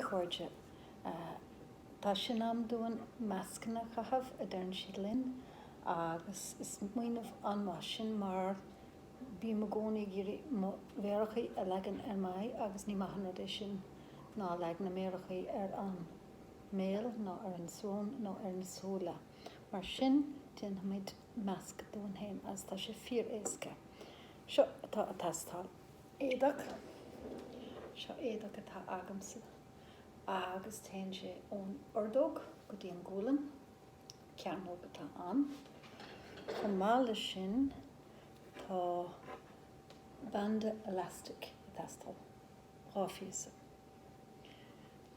a chairde, tá sé in am dúinn mascanna a chaitheamh, a deireann siad linn, agus is smaoineamh an-mhaith sin mar bím i gcónaí ag iarraidh mo mhéarachaí a leagan ar m'aghaidh agus ní maith an rud é sin ná leag na méarachaí ar an mbéal ná ar an srón nó ar na súile. Mar sin déanfaimid masc dúinn féin agus tá sé fíor éasca. Seo atá ag teastáil. Éadach. Seo éadach atá agamsa agus téann sé ón ordóg go dtí an gualainn. Cearnóg atá ann. Chomh maith leis sin tá banda elastic ag teastáil. 2 phíosa.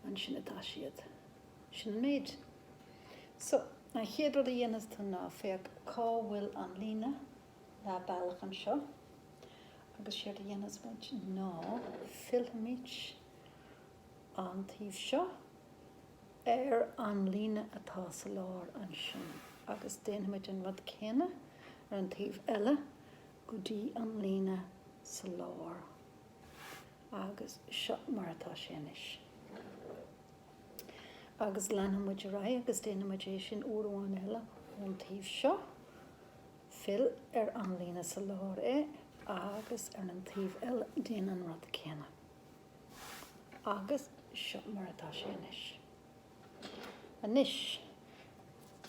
Ansin atá siad. Sin an méid. So, an chéad rud a dhéanfas tú ná féach cá bhfuil an líne leath bealach anseo agus séard a dhéanfas muid ná fillfimid an taobh seo ar an líne atá sa lár ansin agus déanfaimid an rud céanna ar an taobh eile go dtí an líne sa lár agus seo mar atá sé anois. Agus leanfaidh muid ar aghaidh agus déanfaidh muid é sin uair amháin eile ón taobh seo. Fill ar an líne sa lár é agus ar an taobh eile déan an rud céanna. Agus seo mar atá sé anois. Anois,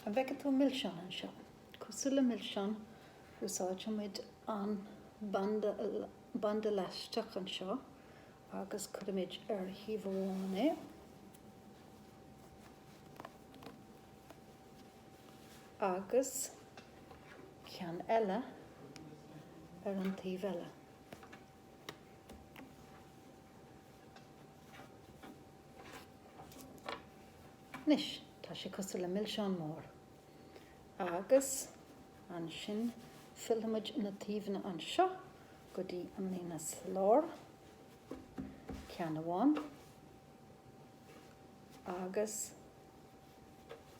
an bhfeiceann tú milseán anseo? Cosúil le milseán, úsáidfidh muid an banda, banda leaisteach anseo agus cuirfimid ar thaobh amháin é. Agus ceann eile ar an taobh eile. Anois, tá sé cosúil le milseán mór. Agus ansin fillfimid na taobhanna anseo go dtí an líne sa lár, ceann amháin agus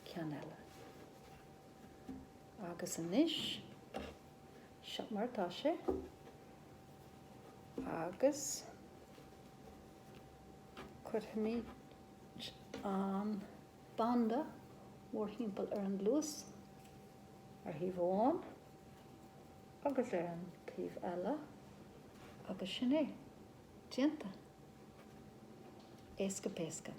ceann eile. Agus anois, seo mar atá sé. Agus cuirfimid an banda mórthimpeall ar an gcluas, ar thaobh amháin agus ar an taobh eile, agus sin é. Déanta. Éasca péasca.